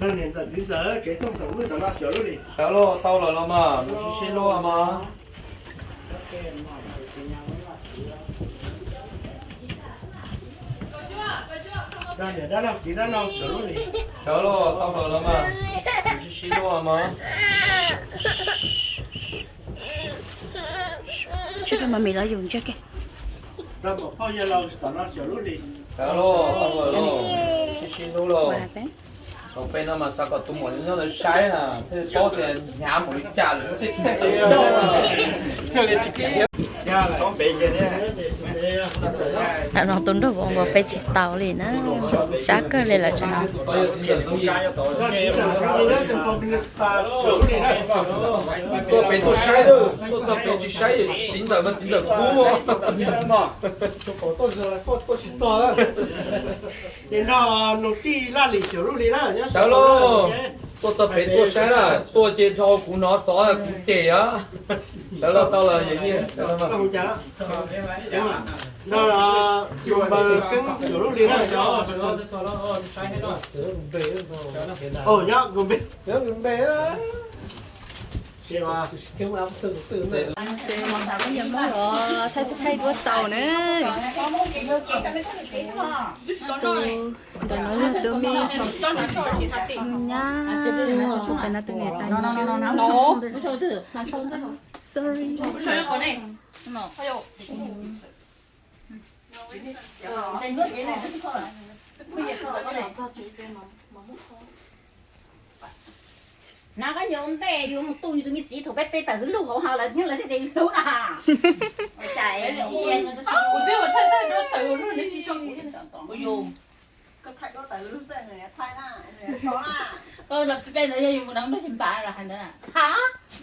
Niam ntxawm txiv ntxawm, tsev thooj xeem lub tom no xyov lub li. Sawv los tau lawm los mas, sib sib hlub mas. Niam dab laug txiv dab laug xyov lub li. Sawv los tau lawm los mas, sib sib hlub mas. Sawv los tau lawm los, sib sib hlub los. Thaum peb no mas xav kom tus muam nyob ntawd saib na, thiaj paub tias hnyav mus li cas lawm. Tam no tus nraug vauv nkaus peb tsis tau li na, sab kawg li lawm tam no. Tuaj pem tuaj saib, tuaj txog pem tsis saib, txiv ntxawm mas txiv ntxawm kub. Ces no nus tij laj lim xyov lub li na. Sawv los, tuaj txog pem tuaj saib na, tuaj ces dhau kuv hnov xov kuv cem a. Sawv los tau lawm. No npaws keeb xyov lub li na. Nyob npe. Thaij thaij duab tau na. Tus ntawm no yog tus me nyab, tus no tus niam tais. Sorry. Nab koj nyob ua ntej yuav mus tu yus tus me txiv thaum peb peb tawm hwv lug hauv ho lawv thiaj tias yus hlub na. Kuv twb ua thaij thaij duab tawm lug nws tsis zoo. Lawv peb peb ntawd yog yus mus deev nrog ces npam los hais ntawd na. Ha,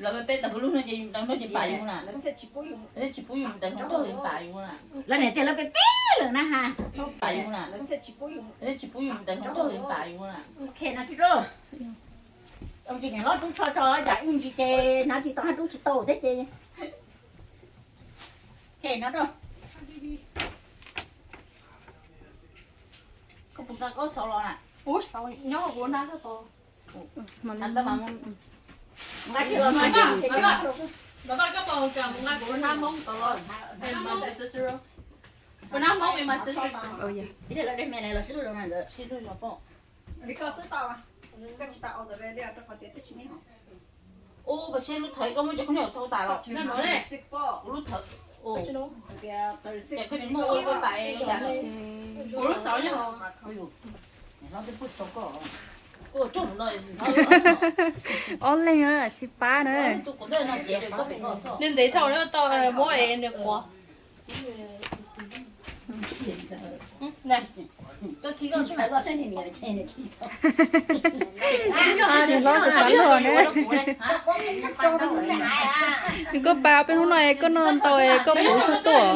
lawv peb peb tawm hwv lug no ces yus mus deev nrog ces npam yus na. Lawv thiaj tsis pub yus mus deev nrog ces npam yus na. Lawv niam tias lawv peb peb lawm na ha. Npam yus na. Lawv thiaj tsis pub yus mus deev nrog ces npam yus na. Khe no tsis rau. Ntsis niam hlob rub tsho tso yam ib ntsis ces hnav tsis tau hab rub tsis tau thiab ces. Khe no rau. Koj puas nqa koj xauv los na? Ub, xauv nyob hauv kuv nab koj tod. Nqa tsis los no. Nqa koj puas nqa kuv nab Hmoob tod los? Kuv nab Hmoob is my sister. Ib los de me los sib lug los na ntawd. Sib lug los pom. Li koj xwb tau, koj tsis tas ua ntawd li rau qhov tias twb tsis me hom. Ub, pas seb lub thawv koj muab cov khaub ncaws thau tas los. Kuv lub thawv, ces koj tsis muaj ua koj tas. Kuv lub xauv nyob hauv. Ob leeg sib pab na. Nws ntev dhau na, tau muab es nws quav. Nws hlob xav xav luag na. Koj pab peb hnub no es koj noj ntau es koj puv txhua tuaj.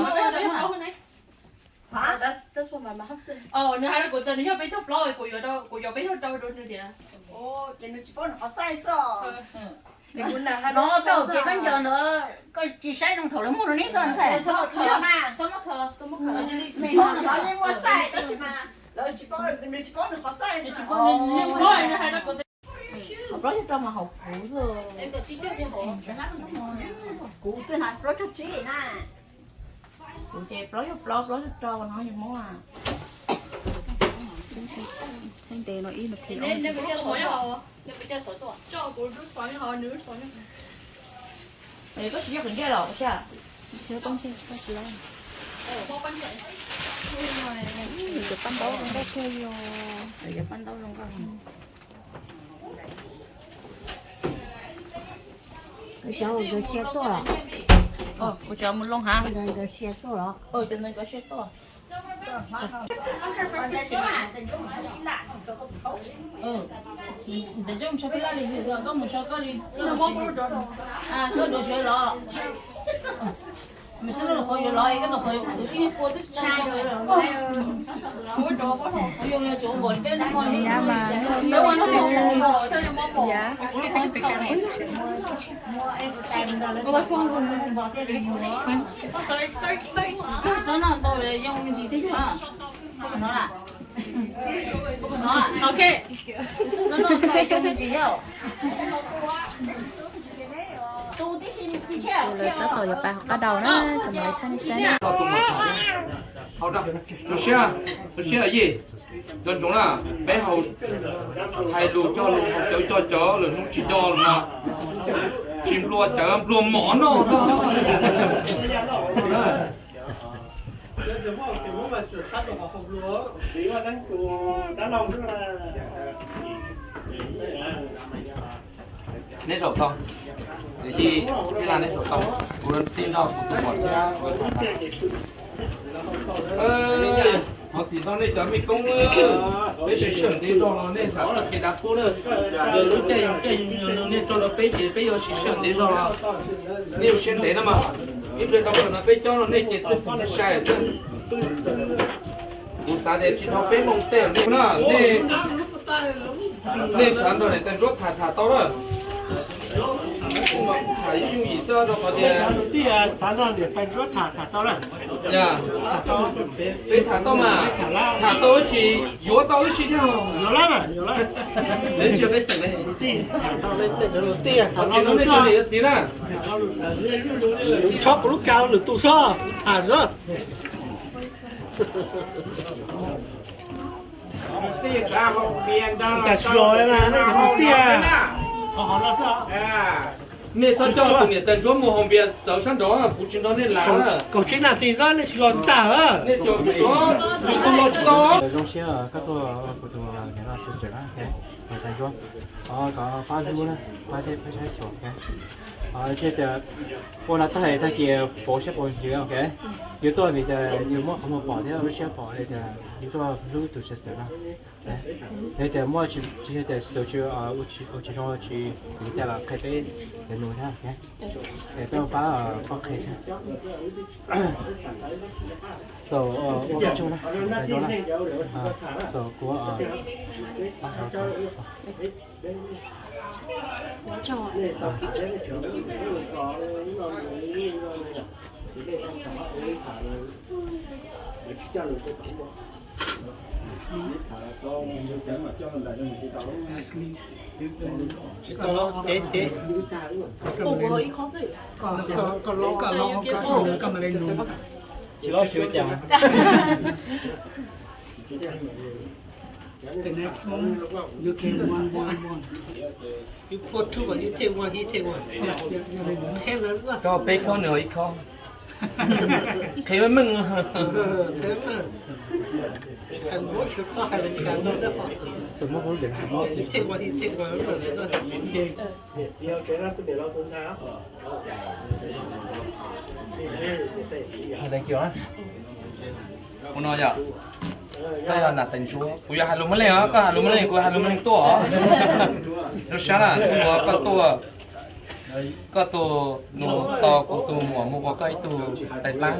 Nws hais rau kuv tias nws yog peb caug plaub, kuv yuav peb caug rau rau nws tias. Ces nws tsis paub nws qhov xaij xwb. No koj ces koj nco ntawd, koj tsis saib zoo thaum lawv muag rau neb xwb ntxhais. Yeej muaj xaij tab sis mas lawv tsis paub, nws tsis paub nws qhov xaij xwb. Hauv plaub yog rau mas hauv kuv xwb. Kuv twb hnav plaub caug tsib na. Kuv ces plaub caug plaub, plaub caug rau no yog Hmoob a. Thaij ntev no ib no phi. Koj tsis yog qhov ncaj los ua tsa. Cov paj ntaub zoo nkauj kawg yog. Cov nkawd sia tuaj. Kuv cov mus loo hav. Nkawd sia tuaj los? Cov nkawd sia tuaj. Ntawm tsob mus so peb laj li, koj mus so koj li, koj mus so koj yuav los. Mus so koj yuav los, koj mus qhov yuav khwv ib pua twb tsis tshaj. Qhov yuav tsuav npaum peb no li. Txhob noj ntau, yoo me ntsis thiab yog. Ok. Lawv tab tom yuav pais hauv qab daus na, kuv mam li thaij nej saib na. Zoo siab, zoo siab yej, nco ntsoov na, peb haus, hais lus cog lus haus cawv cog cawv lawm hnub tsis nco lawm no, tsis nplua cawv nplua mov noj xwb. Neb zaum tau, yij, neb zaum tau, kuv tij nrog kuv tus muam thiab. Thov txim rau nej cov mej koob, peb sawv sawm ntev zog los nej tham txoj kev dav qub na. Lwm lub caij yog caij yog nej tso rau peb ces peb yuav sawv sawm ntev zog los nej ua siab ntev no mas, ib pliag dhau plaws no peb cob rau nej ces txawj txwm sai xwb. Kuv xav tias tsis dhau peb moos tej nej na, nej, nej xav nrog niam tais Ntsuab tham tham tau lawm. Kuv mas kuv tham yooj yim xwb rau qhov tias, xav nrog niam tais Ntsuab tham tham tau lawm. Peb tham tau mas, tham tau ib si, yuav tau ib si thiab. Yuav lawm, yuav lawm. Lawv tsis peb xeem ne. Tham tau, tham tau, nej cov niam cov txiv na. Txhob kuv lub kav lwm tus sob, tham sob. Cas tsis los na, nej cov tiag. Nej txhob coj tus niam tais Ntsuab mus haus npias txawv sab nraud, kuv tsis nrog nej lav na. Kaum tsib nas this xwb nej tsis los ntag. Nej tsuas, tus los tsis tau. Zoo siab koj tuaj kuv tus niam sister na, niam tais Ntsuab. Koj pab hlub na, pab thiab pab saib xyuas. Ces tias ua no tag tag kis pauv siab pauv ntsws, ok. Yus tuaj vim tias yus muaj qhov muag pom thiab lub siab pom li tias yus tuaj hlub tus sister no. Yog tias muaj tsis, yog tias tus tsis, ua tsis zoo tsis, yus tias los qhia peb cov nus thiab, ok. Es peb ua pab koj qhia thiab. So, ua koj tsaug na. So, kuv, Tsis tau los, koj los koj los koj mam li nug. Tsis los tsis ua cas. The next one, you can one, one, one. You put two, but you take one, he take one. Koj peb khawb nws ib khawb. Qhia meej meej. You take one, he take one. Thank you. Ua no yog, koj yog nam tais Ntsuab, kuv yog hais lus Hmoob Leej os, koj hais lus Hmoob Leej, kuv hais lus Hmoob Leej tuaj os. Zoo sab na, hnub no koj tuaj, koj tuaj nug tau kuv tus muam mus ua koj ib tug tais dlaab.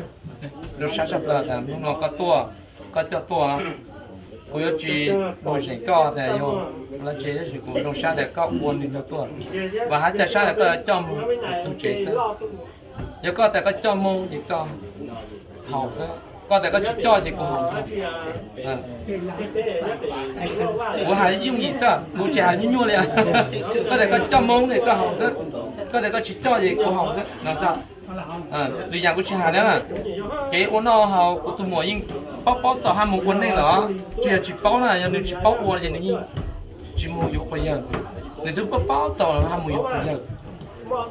Zoo sab tshaj plaws tas hnub no koj tuaj, koj coj tuaj, kuv yuav tsis mus zeem koj tas yog lawv tsev, tab sis kuv zoo sab tas koj ua nws nrog tuaj, vam hab caj sab tas koj yuav coj mus txug tsev xwb. Yog koj tas koj coj mus ces koj haus xwb, koj tas koj tsis coj ces kuv haus xwb. Kuv hais yooj yim xwb, kuv tsis hais nyuaj nyuaj li. Koj tas koj coj mus ces koj haus xwb, koj tas koj tsis coj ces kuv haus xwb no xwb. Lwm yaam kuv tsis hais na, kev ua noj haus kuv tus muam yeej paub paub txaus hab mus ua neej lawm, tsis yog tsis paub na, yog nws tsis paub ua ces nws yeej tsis mus yuav quas yawg, nws twb paub paub txaus hab mus yuav quas yawg.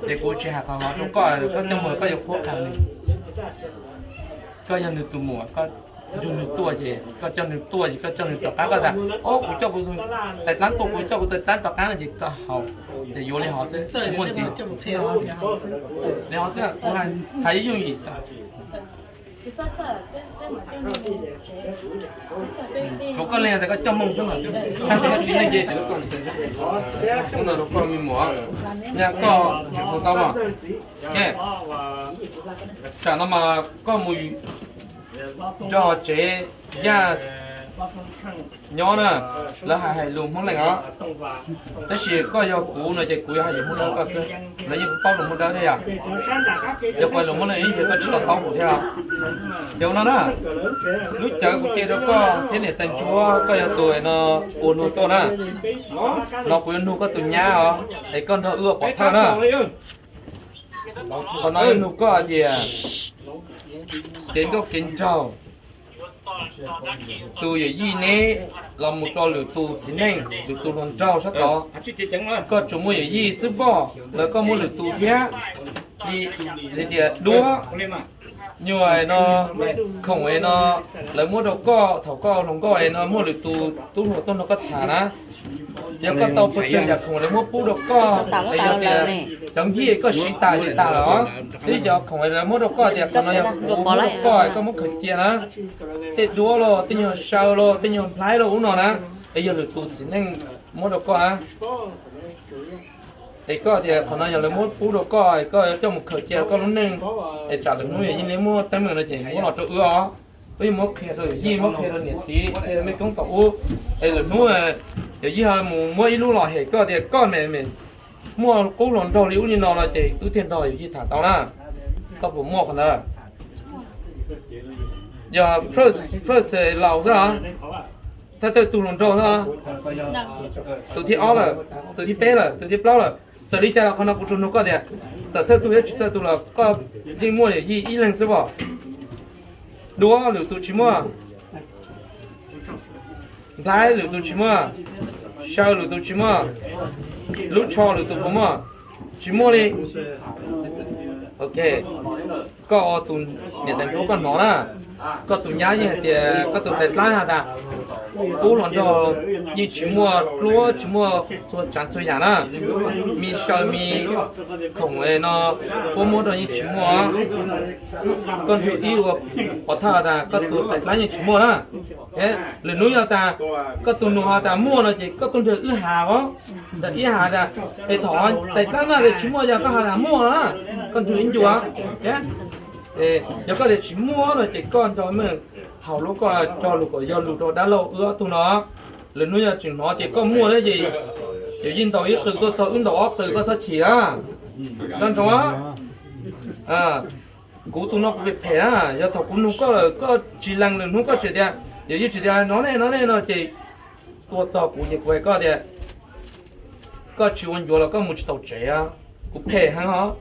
Ces kuv tsis hais qhov no rau koj, koj coj mus koj yuav qhuab qha nws. Koj yog nws tus muam, koj nrug nws tuaj ces koj coj nws tuaj ces koj coj nws rov qab, koj tas, o, kuv coj kuv tais dlaab tuaj, kuv coj kuv tais dlaab rov qab no ces koj haus, ces yuav li hov xwb, tsis muaj ntxiv. Li hov xwb, kuv hais yooj yim xwb. Tsuav koj leej tas koj coj moo xwb mas, tsis leej ces ua no rau koj me muam, nyaj koj tsis hu tau mas. Tsam no mas koj mus nrog tsev yaj Nyob na, lawv hais hais lus Hmoob Leej os. Tab sis koj yog kuv no ces kuv yuav hais lus Hmoob Dawb koj xwb, lawv yeej paub lus Hmoob Dawb thiab yom. Yog kuv hais lus Hmoob Leej ib yam koj tsis to taub kuv thiab os. Ces ua no na, lub cawv kuv cia rau koj thiab niam tais ntsuab, koj yog tus no ua nug tuaj na. No kuv yuav nug koj tus nyab os, es koj nrog wb ua pov thawj na. Qhov no yuav nug koj hais tias kev nkauj kev nraug, tus yawm yij neb los mus rau lwm tus txiv neej, lwm tus hluas nraug sab tod, koj tsuas muaj yawm yij xwb npoj, lawv koj muaj lwm tus thiab li, tias duab, nyuag no, khoom es no, lawv muab rau koj thaum koj hluas nkauj es no muaj lwm tus tub hluas tuaj nrog koj tham na. Yog koj tau pawg tsawg yam khoom lawv muab pub rau koj, es yog tias cov npij koj siv tas ces tas lawm os. Twb cov khoom lawv muab rau koj tias qhov no yog kuv muab rau koj es koj muab khaws cia na. Tej duab los, tej nyuag saw los, tej nyuag nplhaib los ub no na, es yog lwm tus txiv neej muab rau koj na. Es koj tias qhov no yog lawv muab pub rau koj es koj coj mus khaws cia koj lub neej, es tsam lwm hnub yog yeej li muaj teeb meem no ces muab los rau wb os. Wb yeej muab qhia rau yawm yij, muab qhia rau niam txiv, qhia rau mej koob tom ub. Es lwm hnub yawm yij ho mus muab ib lub los hem koj tias koj me me muaj qub hluas nraug li ub li no no ces wb thiaj nrog yawm yij tham tau na. Koj puas muaj qhov ntawd? Yog first, first laus xwb los? Thawj thawj tug hluas nraug xwb los? Tus thib ob lawm, tus thib peb lawm, tus thib plaub lawm. Txawm li cas los qhov no kuv tsuas nug koj tias, txawm thawj tug thiab tsis thawj tug los koj yeej muaj yawm yij ib leeg xwb pom? Duab lwm tus tsis muaj, nplhaib lwm tus tsis muaj, saw lwm tus tsis muaj, lub tsho lwm tus puas muaj? Tsis muaj li. Ok, koj ua tus niam tais ntsuab koj hnov na, koj tus nyab yeej hais tias koj tus tais dlaab has tas qub hluas nraug yeej tsis muaj duab, tsis muaj txhua tsav txhua yam na, me saw me khoom no puab muab rau yeej tsis muaj. Koj nrug ib ua pov thawj tas koj tus tais dlaab yeej tsis muaj na. Lwm hnub yog tas koj tus nus has tas muaj no ces koj tuaj nrug wb has os, nrug ib has tas, es thaum tais dlaab naj tias tsis muaj yog koj has tas muaj na, koj nrug ib ncua. Yog koj tias tsis muaj no ces koj nrog mej haus lub koj cog lus kom yog lus rau dab laug wb ob tug no. Lwm hnub yog tseem hnov tias koj muaj na ces yawm yij ntaus ib qws tuaj txog wb ntaus ob qws, koj txhob chim na. Nco ntsoov, kuv tus no kuv phem phem na, yog thaum kuv nug koj lawm koj tsis lees, lwm hnub koj tseem tias yawm yij tseem tias no ne no ne no ces tuaj txog kuv ces kuv hais koj tias koj tsis ua ncuav los koj mus tsis tau tsev. Kuv phem heev os.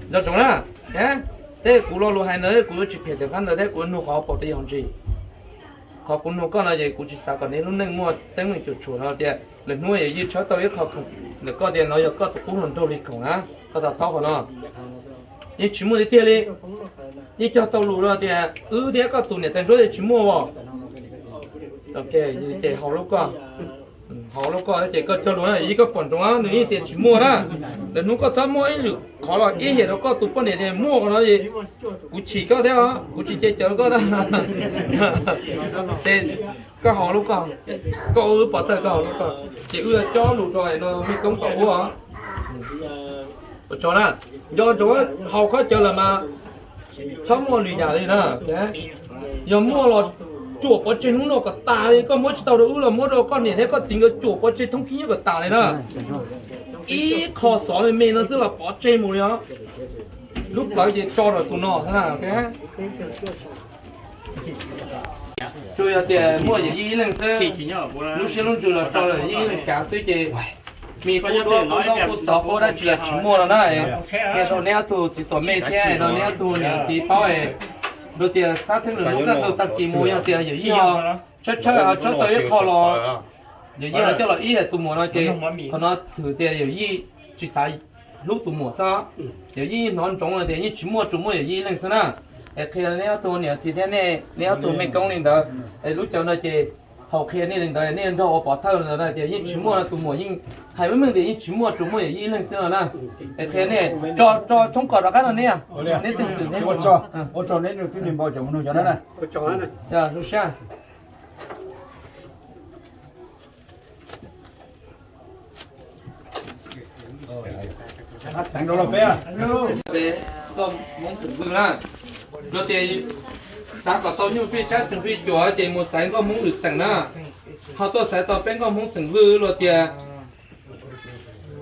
Nco ntsoov na, tej kuv lo lus hais ntawd kuv yuav tsis phem tawm qab ntawd thiab, kuv yuav nug qhov pom tej yog ntsis. Qhov kuv nug koj no ces kuv tsis xav kom neb lub neej muaj teeb meem cuam tshuam no tias lwm hnub yawm yij tshawb tau ib qho khoom ntawm koj tias no yog koj tus qub hluas nraug li khoom na, koj to taub qhov no. Yeej tsis muaj tiag tiag li. Yeej cog tau lus rau tias wb thiab koj tus niam tais ntsuab tsis muaj os. Ces haus lub koj, haus lub koj ces koj cog lus na, yawm yij koj pom ntsoov nws yeej tias tsis muaj na. Lwm hnub koj txhob muaj ib lwm qhov los ib hiam rau koj tus poj niam tias muaj qhov no es kuv chim koj thiab os, kuv tsis cia cawv koj na. Ces koj haus lub koj, koj ua wb pov thawj koj haus lub koj, ces wb yuav cob lus rau no mej koob tom ub os. Ua tsaug na, nco ntsoov haus khaub cawv lawm mas txhob muaj lwm yam li na. Yog muaj los cuam pov tseg hnub no kom tas li, koj muab tsis tau rau wb los muab rau koj niam thiab koj txiv nkawd cuam pov tseg thoob khib nyob kom tas li na. Ib qho xov me me no xwb los pov tseg mus li os. Lub plawv ces tso rau tus no xwb na. Tsuas yog tias muaj yawm yij ib leeg xwb, lub siab lub ntsws los rau yawm yij ib leeg kav xwb ces me qub duab qub ntaub qub xov qub dab tsi los tsis muaj no na. Qhia rau neb ob tug txiv tuam mej thiab no neb ob tug niam txiv paub es, rau tias xab theeb lwm hnub kaj ntug tag kis mus yog tias yawm yij ho tshawb tshawb ho tshawb tau ib qho los, yawm yij ho coj los ib yam tus muam no ces qhov no thwm tias yawm yij tsis xav hlub tus muam xwb. Yawm yij hnov ntsoov tias yeej tsis muaj, tsuas muaj yawm yij ib leeg xwb na. Es qhia neb ob tug niam txiv thiab nej, neb ob tug mej koob li ntawd, es lub cawv no ces thaum qhia nej li ntawd nej nrog ua pov thawj li ntawd tias yeej tsis muaj, tus muam yeej hais meej meej tias yeej tsis muaj, tsuas muaj yawm yij ib leeg xwb no na. Es qhia nej, tso tshoob kos rov qab no neb, neb txeeg xwm neb. Ua tsaug neb nug tib neeg npau cov mus nug cov na. Zoo siab. Koj Hmoob Xeem Vwj na, luag tias Xav kom tau nyuj fij tsab tseem fij cuam ces mus xaiv nkauj Hmoob lwm xeem na. Ho tuaj xaiv tau peb nkauj Hmoob xeem Vwj luag tias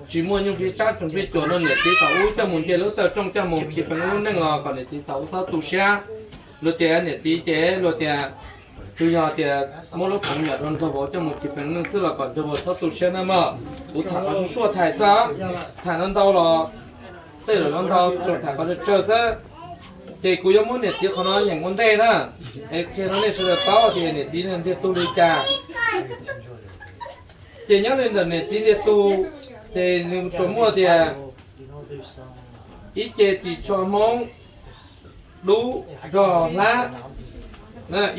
tsis muaj nyuj fij tsab tseem fij cuam no niam txiv thaum ub coj mus nce lub tawj rooj coj mus chiv peev lub neej los kom niam txiv thaum ub txhob tu siab. Luag tias niam txiv ces luag tias tsuas yog tias muab lub peev nyom rau nrog vauv coj mus chiv peev neej xwb los kom nrog vauv txhob tu siab na mog. Kuv tham qhov suaj suaj thais xwb, tham no ntau los tej zaum no ntau tsuas tham qhov tsawg tsawg xwb. Ces kuv yuav muab niam txiv qhov no nyeem ua ntej na, es qhia rau nej sawv daws paub tias niam txiv ntiag tug li cas. Ces nyob li ntawm niam txiv ntiag tug, ces nws tsuas muaj tias ib ce ris tsho Hmoob dub nrog hlab,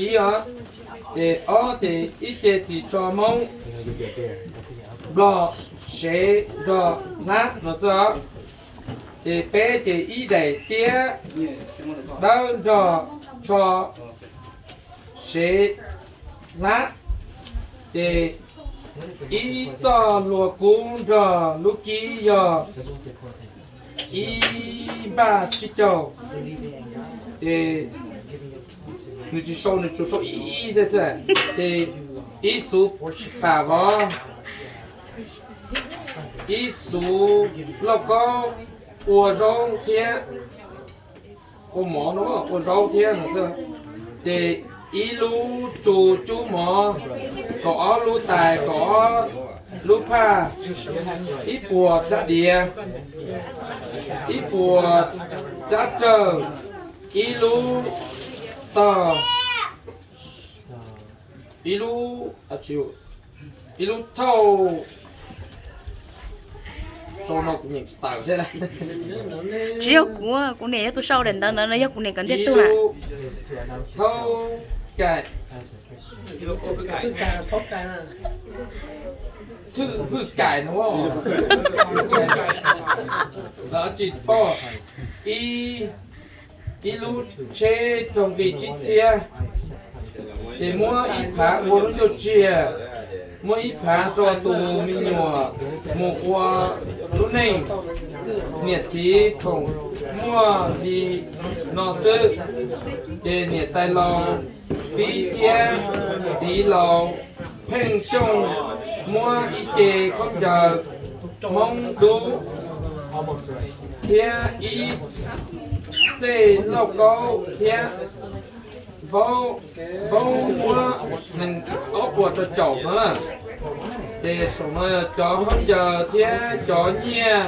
ib os, ces ob ces ib ce ris tsho Hmoob nplog sev nrog hlab no xwb os. Ces peb ces ib daim tiab dawb nrog tsho sev hlab, ces ib txoj hlua kub nrog lub kib yog ib npaj tsib caug, ces nws tsis sau, nws tsuas sau ib ib xwb, ces ib xuv pam vov, ib xuv lauj kaub ua zaub thiab, ua mov no ua zaub thiab no xwb, ces ib lub tsu cub mov, kaum ob lub tais, kaum ob lub phaj, ib puas rab diav, ib puas rab rawg, ib lub tog, ib lub, ib lub thauj, sau no kuv nyeem tsis tawm thiab. Tsis yog kuv, kuv niam yog tus sau daim ntawv ntawd no, yog kuv niam kom ntiag tug na. Thaub cai, thwj hwj cai no, lawv tsis paub. Ib, ib lub tsheb raug nqi tsib txhiab, ces muab ib phav ua lub ncauj tsiag, muab ib phav rau tus me nyuam mus ua lub neej. Niam txiv khoom muaj li no xwb, ces niam tais laus Pib thiab txiv laus Pheej Xyooj muab ib ce khaub ncaws Hmoob dub thiab ib txej lauj kaub thiab vaub, vaub muab nees ob puas rau caum no na. Ces saum no yog cov khaub ncaws thiab cov nyiaj,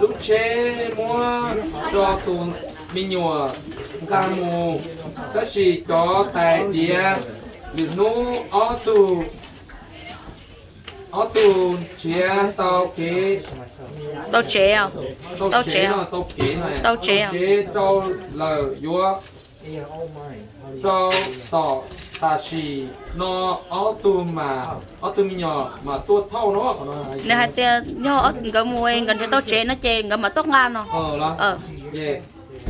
lub tsheb muab rau tus me nyuam nqa mus, tab sis cov tais diav lwm hnub ob tug, ob tug nrhiav tau kev, tau tsev, tau tsev, tau kev, tau tsev rau lawm yuav rau tom tam sim no ob tug mas, ob tug me nyuam mas tuaj thauj no. Nws hais tias yog nkawd mus nkawd nrhiav tau tsev no ces nkawd mam tuaj nqa no.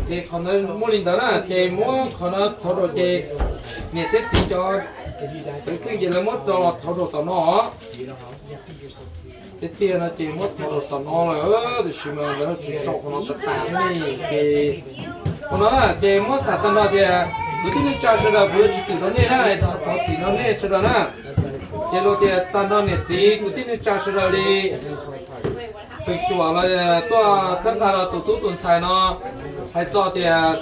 Ces qhov ntawd muaj li ntawd na, ces muab qhov no thauj rau ces niam thiab txiv cov txheej ces lawv muab rau thauj rau tom no. Tiag tiag no ces muab thauj rau tom no lawm, tiam sis mas lawv tsis sau qhov no tas tas ne. Ces qhov no na ces muab xam tag nrho tias kwv tij neej tsa sawv daws kuv yuav tsis twm rau nej na, thov txim rau nej sawv daws na. Ces luag tias tag nrho niam txiv kwv tij neej tsa sawv daws li, tseem xyuam los tuaj txhawb nqa rau tus tub tus ntxhais no, hais txog tias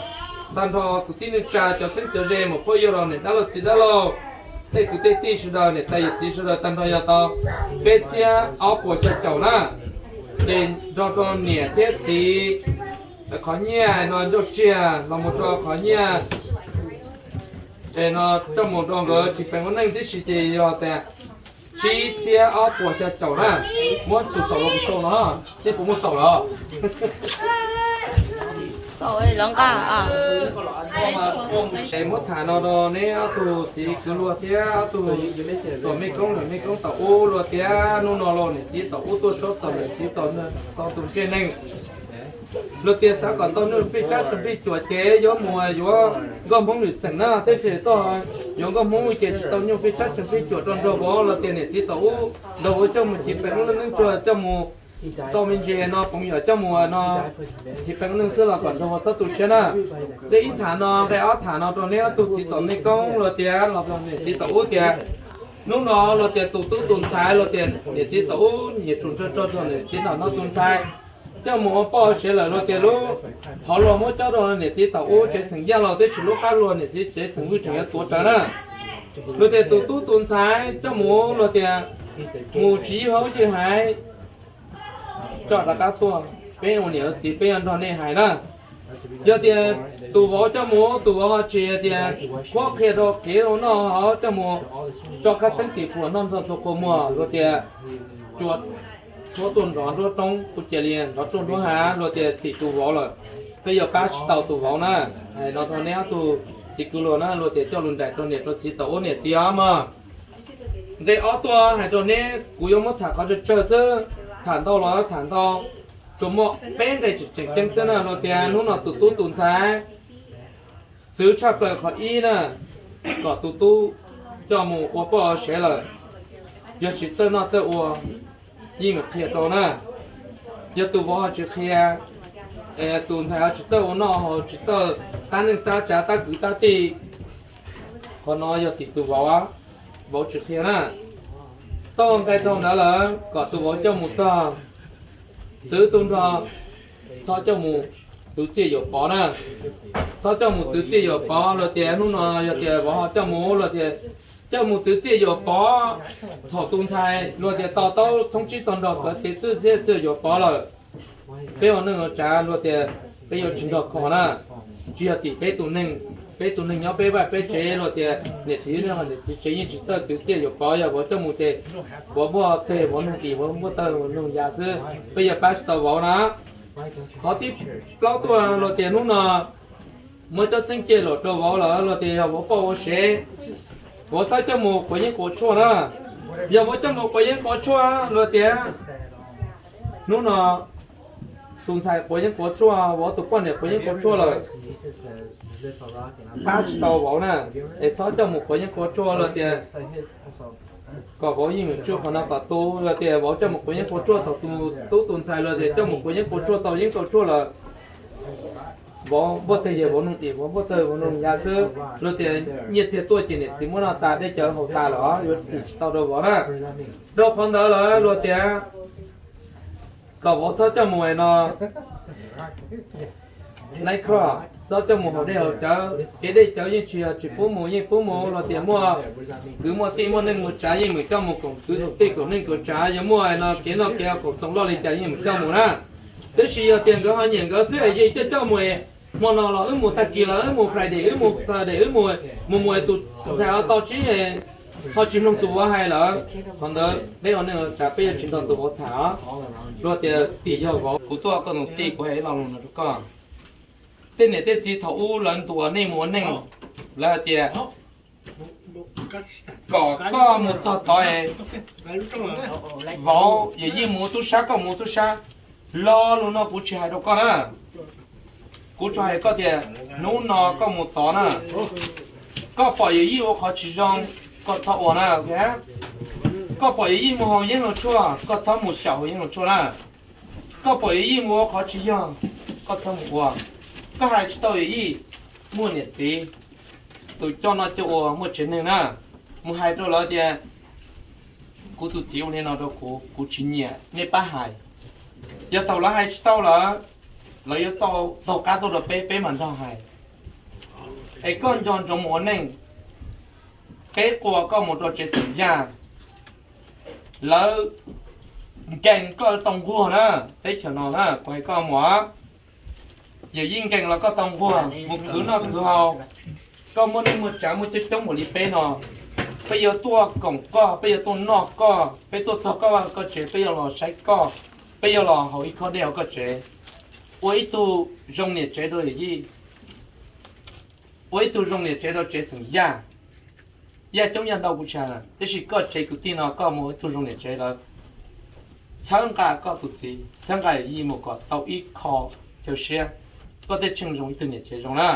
tag nrho kwv tij neej tsa cov txheeb cov ze mus phooj ywg los niam dab laug txiv dab laug, tej kwv tej tij sawv daws niam tais yawm txiv sawv daws tag nrho yog tau peb txhiab ob puas xya caum na. Ces nrog rau niam thiab txiv qhov nyiaj no ncauj tsiag los mus rau qhov nyiaj es no coj mus rau nkawd tsis peem ua neej tib si ces yog tias tsib txhiab ob puas xya caum na. Muab tus xaum los kuv sau no, nej puas muaj xaum lawm? Es muab tham no rau neb ob tug txiv kwv luag thiab ob tug txom mej koob, mej koob tom ub luag thiab hnub no los niam txiv tom ub tuaj saib tom niam txiv tau tus ntsej neeg. Luag tias xav kom tau nyuj fij tsab tseem fij cuam ces yuav mus yuav nkauj Hmoob lwm xeem na, tab sis toj yuav nkauj Hmoob ces tsis tau nyuj fij tsab tseem fij cuam rau nraug vauv, luag tias niam txiv tom ub nraug vauv coj mus chiv peem lub neej tsuag coj mus Tau me ntsis no phoov ywg coj mus no, tsis peev neeg xwb los kom nrog ua txhob tu siab na. Nqe ib tham no, nqe ob tham no rau neb ob tug txiv tom nej koob los tias los niam txiv tom ub tias, hnub no los tias tus tub tus ntxhais los tias niam txiv tom ub nyiam tsum nrog rau niam txiv tom no tus ntxhais coj mus ua poj ua sev lawm los tias lub hauv luag muab cob rau niam txiv tom ub tsev xeem Yaj los tiam sis lub qab luag niam txiv tsev xeem Vwj tseem yuav tuav rawv na. Los tias tus tub tus ntxhais coj mus los tias mus tsis ywj hauv ywj haiv, tso rov qab tuaj, peb ua niam ua txiv peb yuav nrog nej hais na. Yog tias tus vauv coj mus, tus vauv ho tsis tias qhuab qhia rau kev ua noj haus coj mus tso kab teeb tim puas noj ntxog txhua qhua muag los tias cua tshuab tuaj nrov nruab roob kuj cia li nrov ruaj nruab hav los tias tim tus vauv lawm, peb yuav pab tsis tau tus vauv na. Hais no rau neb ob tug txiv kwv luag na, luag tias coj lus nraim rau niam rau txiv tom ub niam txiv os mog. Nqe ob tuaj hais rau neb, kuv yuav muab tham qhov tsawg tsawg xwb, tham ntau los tham ntau, tsuas muaj peb nqe tseem ceeb xwb na. Luag tias hnub no tus tub tus ntxhais txwv tshaj plaws qhov ib na, kom tus tub coj mus ua poj ua sev lawm, yog tsis txawj noj txawj ua, yeej meem qhia rau na. Yog tus vauv ho tsis qhia, tus ntxhais ho tsis txawj ua noj haus tsis txawj tab neej tab tsav tab kwv tab tij, qhov no yog tim tus vauv, vauv tsis qhia na. Tau nqe dhau ntawd lawm kom tus vauv coj mus txog, txwv tu nrho, txhob coj mus twv txiaj yuam pov na. Txhob coj mus twv txiaj yuam pov los tias hnub no yog tias vauv ho coj mus los tias coj mus twv txiaj yuam pov, thaum tus ntxhais luag tias to taub thoob tsib tog nrog kov txiv twb txiaj yuam pov lawm, peb ua neej ua tsav luag tias peb yuav tsis nrog kho na. Tsis yog tim peb tus neeg, peb tus neeg nyob peb vaj peb tsev luag tias niam txiv niam txiv tsev yeej tsis txawj twv txiaj yuam pov, yog vauv coj mus ces vauv muaj teg vauv noog tim vauv muaj tawg vauv noog yas xwb, peb yuav pab tsis tau vauv na. Qhov thib plaub tuaj luag tias hnub no muab cov txheeb cia luam rau vauv lawm luag tias yog vauv poj ua sev, vauv txhob coj mus quav yeeb quav tshuaj na. Yog vauv coj mus quav yeeb quav tshuaj luag tias hnub no tus ntxhais quav yeeb quav tshuaj, vauv tus poj niam quav yeeb quav tshuaj lawm, pab tsis tau vauv na. Es txhob coj mus quav yeeb quav tshuaj luag tias kom vauv yeej meem tshuaj qhov no kom tu, luag tias vauv coj mus quav yeeb quav tshuaj thaum tus tub tus ntxhais luag tias coj mus quav yeeb quav tshuaj tau yeeb tau tshuaj lawm, vauv npuaj teg yawg vauv noog tim vauv npuaj tawg vauv noog yas xwb, luag tias nyiaj txiag tuaj ces niam txiv muab noj tas dej cawv haus tas lawm yuav tim tsis tau rau vauv na. Rau qhov ntawd lawm luag tias kom vauv txhob coj mus no, night club, txhob coj mus haus dej haus cawv, kev dej cawv yeej tsis yog tsis pub mus yeej pub mus, luag tias muaj kwv muaj tij muaj neej muaj tsav yeej meem coj mus koom kwv koom tij koom neej koom tsav, yog muaj no kev noj kev haus koom txoos loj li cas yeej meem coj mus na. Tab sis yog tias nkawd ho nyiam nkawd xwb es yeej coj coj mus, hmo no los wb mus, tag kis los wb mus, Friday wb mus, Saturday wb mus, mus mus tus ntxhais ho tau tsib, ho tsis mloog tus vauv hais lawm, qhov ntawd peb ua neej ua tsav peb yuav tsis nrog tus vauv tham os. Luag tias tim yog vauv, kuv tuaj koj tus tij kuv hais ib lo lus no rau koj. Tej niam tej txiv thaum ub lawv ntuas nej mus ua neej, lawv hais tias kom koj mus txog tod es vauv yawm yij mus ua tub sab koj mus ua tub sab. Lo lus no kuv tsis hais rau koj na. Kuv tsuas hais koj tias hnub no koj mus tod na, koj pom yawm yij ua qhov tsis zoo, koj txhob ua na. Koj pom yawm yij mus haus yeeb haus tshuaj, koj txhob mus xyaum haus yeeb haus tshuaj na. Koj pom yawm yij mus ua qhov tsis yog, koj txhob mus ua. Koj hais tsis tau yawm yij, muaj niam txiv, tus coj noj coj ua muaj tsev neeg na, mus hais rau lawv tias kuv tus txiv ua li no rau kuv, kuv tsis nyiam, nej pab hais. Yog thaum lawv hais tsis tau lawm, lawv yuav taug qab tuaj rau peb, peb mam nrog hais. Es koj nco ntsoov mus ua neej, peb qua koj mus rau tsev xeem Yaj, lawv nkees koj tau nquag na, teb chaws no na kuv hais koj mus. Yawm yij nkees los koj tau nquag, mus khwv noj khwv haus, koj muaj neej muaj tsav muaj coob coob npaum li peb no, peb yuav tuaj koom koj, peb yuav tuaj noj koj, peb tuaj txog koj vaj koj tsev peb yuav los saib koj, peb yuav los haus ib khob dej hauv koj tsev. Ua ib tug zoo niam tsev rau yawm yij, ua ib tug zoo niam tsev rau tsev xeem Yaj. Yaj coob yaj ntau kuv tsis hais, tab sis koj tsev kwv tij no koj mus ua ib tug zoo niam tsev lawm, txhawb nqa koj tus txiv, txhawb nqa yawm yij mus kom tau ib qho chaw siab, koj thiaj tsheej zoo ib tug niam tsev zoo na.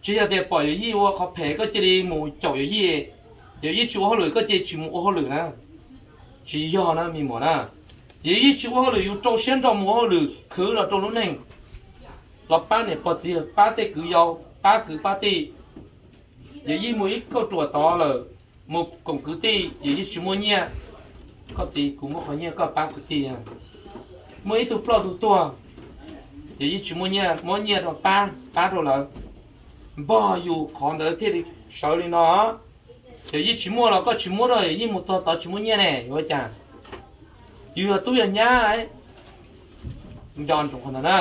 Tsis yog tias pom yawm yij ua qhov phem koj cia li mus caum yawm yij, yawm yij tsis ua hauj lwm koj cia li tsis mus ua hauj lwm na. Tsis yog na me muam na. Yawm yij tsis ua hauj lwm, yus rau siab nrog mus ua hauj lwm khwv los rau lub neej, los pab niam pog txiv, pab tej kwv yau, pab kwv pab tij. Yawm yij mus ib kauj ruam tod lawm, mus koom kwv tij, yawm yij tsis muaj nyiaj. Koj txiv, kuv muab qhov nyiaj koj pab kwv tij. Muaj ib tug ploj tug tuag, yawm yij tsis muaj nyiaj, muab nyiaj rau pab, pab rau lawv. Npog yus qhov ntawd thiaj li sawv li no. Yawm yij tsis muaj los koj tsis muab rau, yawm yij mus txog tod tsis muaj nyiaj ne, yuav ua cas? Yus yog tub yog nyab, nco ntsoov qhov ntawd na.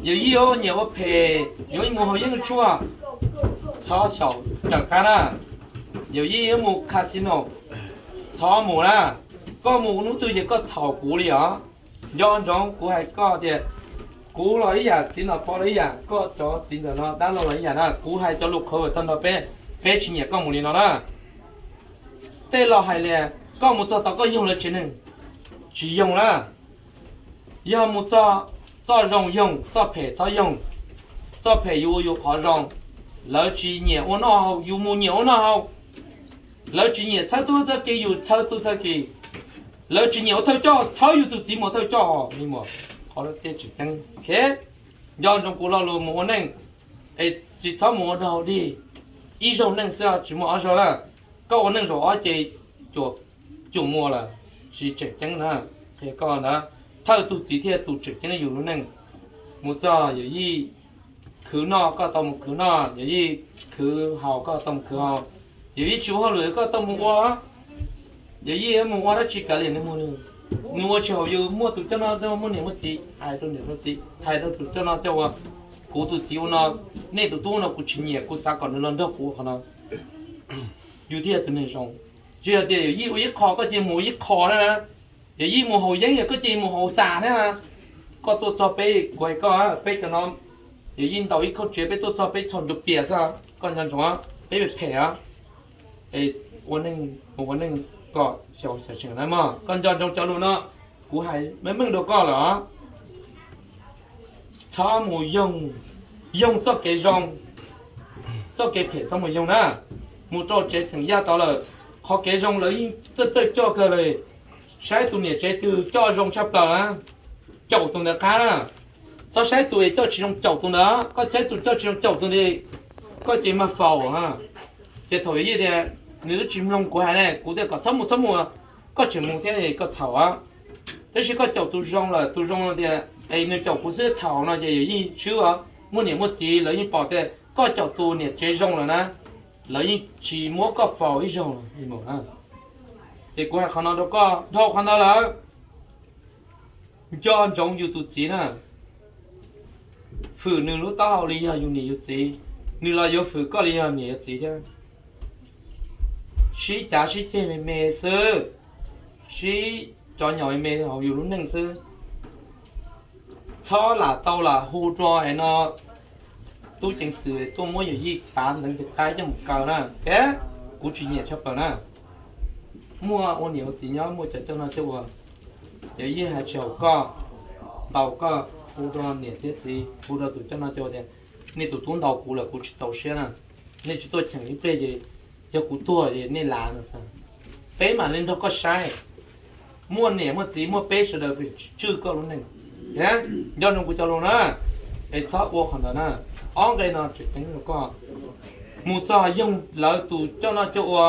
Yawm yij nyiam ua phem, yuav mus haus yeeb tshuaj, txhob xyaum raws qab na. Yawm yij yuav mus casino, txhob mus na. Koj mus hnub twg ces koj txhaum kuv li os. Nco ntsoov kuv hais koj tias, kuv los ib yam, txiv Nom Pov los ib yam, koj cov txiv ntxawm no dab laug los ib yam na. Kuv hais cov lus qhov tag nrho peb, peb tsis nyiam koj mus li no na. Tej laus hais tias koj mus txog tod koj yoog lawv tsev neeg, tsis yoog na. Yog mus txog, txoj zoo yoog, txoj phem txhob yoog. Txoj phem yus ua yus qhov zoo, lawv tsis nyiam ua noj haus, yus mus nyiam ua noj haus. Lawv tsis nyiam txhawb tub txhawb ki, yus txhawb tub txhawb ki. Lawv tsis nyiam ua thawj coj, txhawb yus tus txiv mus ua thawj coj, li muam, qhov tej tseem ceeb. Nco ntsoov kuv lo lus mus ua neej, es tsis txhob mus ua dog dig. Ib zaug neej xwb tsis muaj ob zaug na. Koj ua neej zaum ob ces cuam muag lawm, tsis tseem ceeb na. Qhia koj ntawd, thawj tus txiv thiaj tus tseem ceeb yus lub neej. Mus txog yawm yij khwv noj koj tau mus khwv noj, yawm yij khwv haus koj tau mus khwv haus. Yawm yij tsis ua hauj lwm koj tau mus ua. Yawm yij mus ua dab tsi kav liam nws mus nws. Nws ua tsis haum yus, muaj tus coj noj coj ua, muaj niam muaj txiv, hais rau niam rau txiv, hais rau tus coj noj coj ua. Kuv tus txiv ua no, nej tus tub no kuv tsis nyiam, kuv xav kom nws los nrog kuv ua qhov no. Yus thiaj yog tus neeg zoo. Tsis yog tias yawm yij ua ib qho koj cia mus ua ib qho na. Yawm yij mus haus yeeb, koj cia mus haus xas thiab. Koj tuaj txog peb, kuv hais koj, peb cov no, yawm yij ntaus ib khauj tsev, peb tuaj txog peb txhos ncuav pias xwb. Koj nco ntsoov, peb phem os. Ua neej, ua neej kom xyaum xyaum tseem na mog. Koj nco ntsoov cov lus no, kuv hais meej meej rau koj lawm os. Txhob mus yoog, yoog txoj kev zoo, txoj kev phem txhob mus yoog na. Mus rau tsev xeem Yaj tod lawm, qhov kev zoo lawv yeej txawj txawj coj kawg li. Saib tus niam tsev twg coj zoo tshaj plaws na, caum tus ntawd qab na. Txhob saib tus coj tsis zoo caum tus ntawd, koj saib tus coj tsis zoo caum tus ntawd, koj ces mag faus. Ces thaum yawm yij tias nws twb tsis mloog kuv hais ne, kuv tias kom txhob mus txhob mus, koj tseem mus thiab koj txhaum. Tab sis koj caum tus zoo lawm, tus zoo tias es nws caum kuv xwb txhaum no ces yawm yij swb os. Muaj niam muaj txiv lawv yeej pom tias koj caum tus niam tsev zoo lawm na, lawv yeej tsis muab koj faus ib zaug. Ces kuv hais qhov no rau koj dhau qhov ntawd lawm. Nco ntsoov yus tus txiv na, fwm nws lub taub hau li yog yus niam yus txiv, nws los yuav fwm koj li yog niam yog txiv thiab. Sib cav sib ceg me me xwb, sib cov nyom me me hauv yus lub neej xwb. Txhob lam tau lam hu rau es no tub ceev xwm tuaj muab yawm yij pav ntxeev tus qaib coj mus kaw na. Kuv tsis nyiam tshaj plaws na. Muaj ua niam ua txiv nyob muaj cov coj noj coj ua, yawm yij hais tsis haum koj, ntaus koj, hu rau niam thiab txiv, hu rau tus coj noj coj ua tias nej tus tub ntaus kuv lawm kuv tsis txaus siab na. Nej tsis tuaj cheem ib pliag ces yog kuv tuag es nej lav no xwb. Peb mam li nrog koj saib. Muaj niam muaj txiv muaj peb sawv daws tswj koj lub neej. Nco ntsoov kuv cov lus na, es txhob ua qhov ntawd na. Ob nqe no tseem ceeb rau koj. Mus txog yoog lawv tus coj noj coj ua,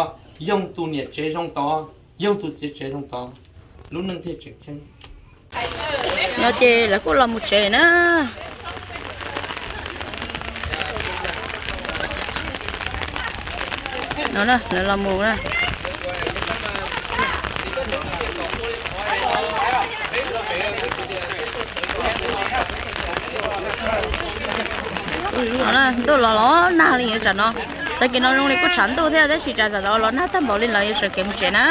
yoog tus niam tsev zoo tod, yoog tus txiv tsev zoo tod, lub neej thiaj tseem ceeb. No ces lawv kuj los mus tsev na. No na, lawv los mus na. No na, ntuj los los nag li tsam no. Tag kis no zoo li kuj tshav ntuj thiab tab sis tsam tam los nag tag npaum li lawv yuav sawv kev mus tsev na.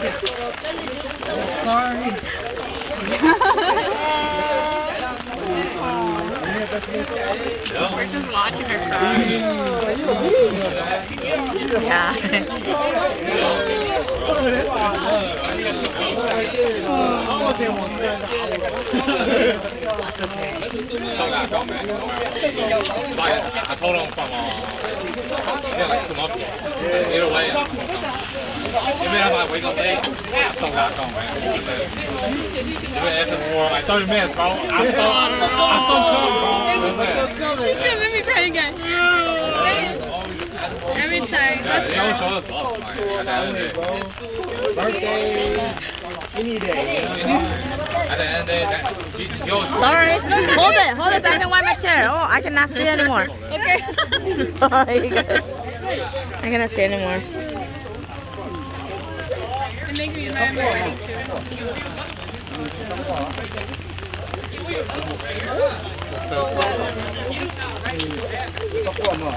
Sorry. We're just watching her cry. Yeah. Like, I told him from, uh, yeah, like two months ago. Either way, I'm, I'm coming. Even if I wake up late, I still gotta come, man. Even if it's for, like, thirty minutes, bro. I still, I still come, bro. He's gonna make me cry again. Every time. Yeah, he always shows up, like, at the end of the day. Birthday. Any day, you know? At the end of the day, that, he, he always Sorry. Hold it. Hold it so I can wipe my chair. Oh, I cannot see anymore. Okay. I cannot see anymore. It makes me remind my wedding too. No ces tuaj mus.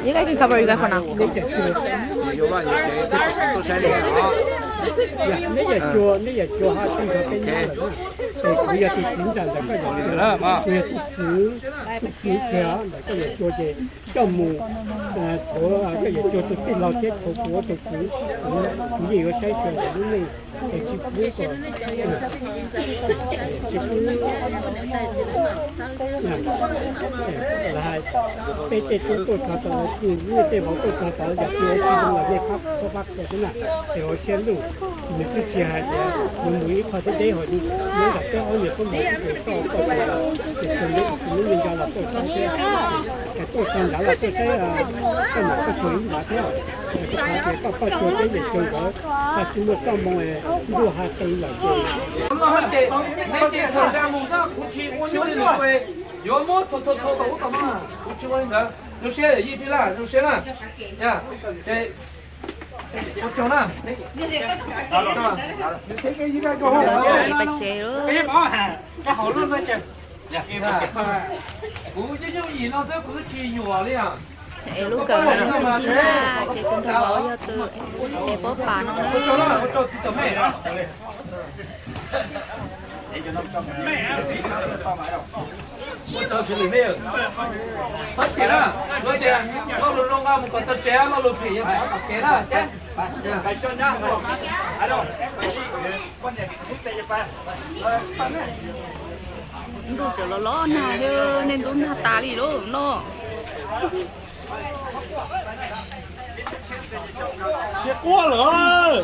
You guys can cover you guys for now. Neb yog cua, neb yog cua ho tsis nrog peb nyob lawm. Es kuv yog tus txiv ntxawm ntawm koj yawm cua, kuv yog tus kwv, tus kwv kiag ntawm koj yawm cua ces coj mus, tshuav koj yawm cua tus tij laug thiab tshuav kuv ua tus kwv, kuv yeej yuav saib xyuas ntawm lub neej es tsis pub, tsis pub peb tej tub tuaj txog tod, tej vauv tuaj txog tod yog tus tsis zoo los nej pab qhuab pab qhia xwb na, es ua siab luj. Nws twb tsis hais tias nws mus ib qho deb deb hos nyob nram peb ob niag tub mus tsis tau koj, ces tsuas yog tus me nyuam ntawd los tuaj saib thiab, es tuaj txog nrad los tuaj saib koj niam koj txiv ib ntawd thiab, es kuv xav tias koj poj cuag peb yawm cua nkawd, koj tsis muaj txoj moo ntuj ha qw lawm ces. Yuav muab txhos txhos txhos tom ub tom no, kuv tsis ua li ntawd. Zoo siab yawm yij Pij Laj, zoo siab na. Ua tsaug na. Pais tsev lawm. Kuv yooj yooj yim no xwb kuv tsis yuam li os. Es lub kawm no yog Pij Laj ces tus nraug vauv yog tus, es pob pas no na. Txhob chim na, luag tias lo lus zoo nqa mus kom txog tsev, lo lus phem yog pov tom kev na. Ntuj tseem los los nag, nej ntuj nag tas li lauj no. Siab quaj lawm.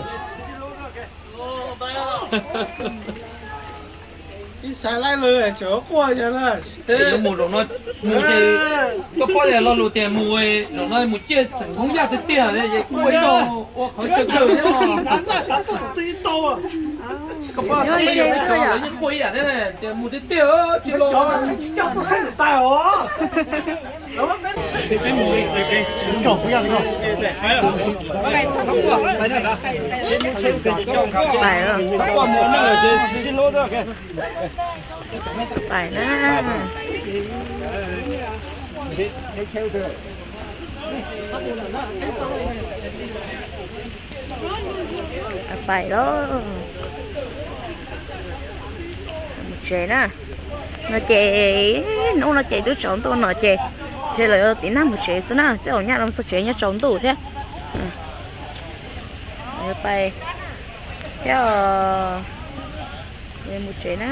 Ib xav laij lawm tseem quaj yog na. Yuav mus zaum no, mus ces koj paub tias lo lus tias mus zaum no mus ciaj xeem Hmoob Yaj tiag tiag, quaj ib tau ua qhov chaw kawg thiab. Koj paub tias yeej quaj ib yam thiab, tias mus tiag tiag tsis los. Pais na. Pais lauj. Mus tsev na. No ces hnub no ces twb tsaus ntuj no ces, ces lawv yuav tiv nag mus tsev xwb na, tej zaum nyaj los txog tsev nyob tsaus ntuj thiab. Pais thiab os. Mus tsev na.